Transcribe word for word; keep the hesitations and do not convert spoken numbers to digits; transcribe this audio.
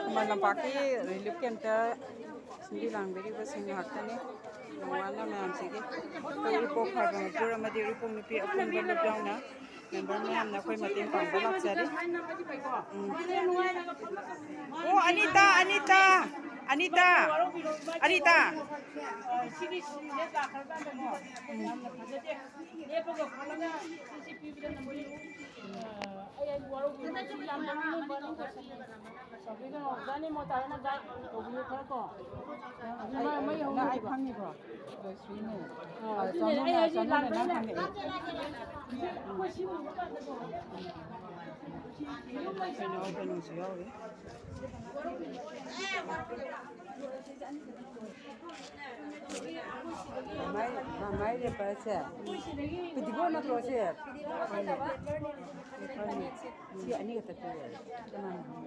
ꯈꯨꯃꯟ ꯂꯝꯄꯥꯛꯀꯤ relief ꯀꯦꯝꯞꯇ ꯁꯤꯟꯕꯤ ꯂꯥꯡꯕꯤꯔꯤꯕꯁꯤꯡ ꯉꯥꯛꯇꯅꯤ꯫ ꯅꯣꯡꯉꯥꯟꯅ ꯃꯌꯥꯝꯁꯤꯒꯤ ꯑꯩꯈꯣꯏ ꯎꯔꯤꯄꯣꯛ ꯈꯥꯏꯕ ꯃꯄꯨꯔ ꯑꯃꯗꯤ ꯎꯔꯤꯄꯣꯛ ꯅꯨꯄꯤ ꯑꯄꯨꯟꯕ ꯂꯨꯞ ꯌꯥꯎꯅ ꯃꯦꯝꯕꯔ ꯃꯌꯥꯝꯅ ꯑꯩꯈꯣꯏ ꯃꯇꯦꯡ ꯄꯥꯡꯕ ꯂꯥꯛꯆꯔꯤ꯫ ꯎꯝ꯫ ꯑꯣ, ꯑꯅꯤꯇꯥ, ꯑꯅꯤꯇꯥ, ꯑꯅꯤꯇꯥ, ꯑꯅꯤꯇꯥ꯫ ꯁꯤꯒꯤ ꯁꯤꯁꯦ ꯂꯥꯛꯈ꯭ꯔꯀꯥꯟꯗꯅꯦ, ꯌꯥꯝꯅ ꯐꯖꯗꯦ꯫ ꯂꯦꯞꯄꯒ ꯈꯣꯠꯂꯒ ꯁꯤ, ꯁꯤ ꯄꯤꯕꯗ ꯅꯪꯗꯤ, ꯑ, ꯑꯩ, ꯑꯩ ꯋꯥꯔꯧꯕꯤꯔꯣꯏ꯫ ꯁꯤ ꯌꯥꯝ ꯃꯅꯨꯡ ꯍꯟꯕ ꯅꯪ ꯇꯧꯕꯤꯒꯅꯣ꯫ ꯖꯥꯅꯤ ꯃꯣꯇꯥ ꯍꯥꯏꯅ ꯖꯥꯠ ꯇꯧꯕꯤꯌꯨ ꯈꯔ ꯀꯣ꯫ ꯑꯗꯨ ꯃꯥ, ꯃꯩ ꯅꯪ ꯑꯩ ꯍꯧꯅꯕꯤꯕ꯫ ꯈꯪꯉꯤꯕ꯭ꯔꯣ? ꯑ, ꯑꯗꯨꯅꯦ, ꯆꯥꯅꯨꯅ, ꯑꯩ ꯍꯥꯏꯁꯦ ꯆꯥꯅꯨꯅ ꯅꯪ ꯂꯥꯟꯕ꯭ꯔꯥꯅꯦ? ꯈꯪꯉꯛꯑꯦ꯫ ꯑꯩꯈꯣꯏ ꯁꯤ ꯎꯕ ꯀꯥꯟꯗꯀꯣ꯫ ꯀꯩꯅꯣ, ꯀꯩꯅꯣꯁꯨ ꯌꯥꯎꯔꯤ꯫ ꯃꯃꯥꯏ, ꯃꯃꯥꯏ ꯔꯦꯄꯔꯁꯦ꯫ ꯄꯤꯗꯤꯒꯣ ꯅꯠꯇ꯭ꯔꯣ ꯁꯦ? ꯁꯤ ꯑꯅꯤ ꯈꯛꯇ ꯄꯤꯔꯦ꯫ ꯀꯅꯥꯅꯣ?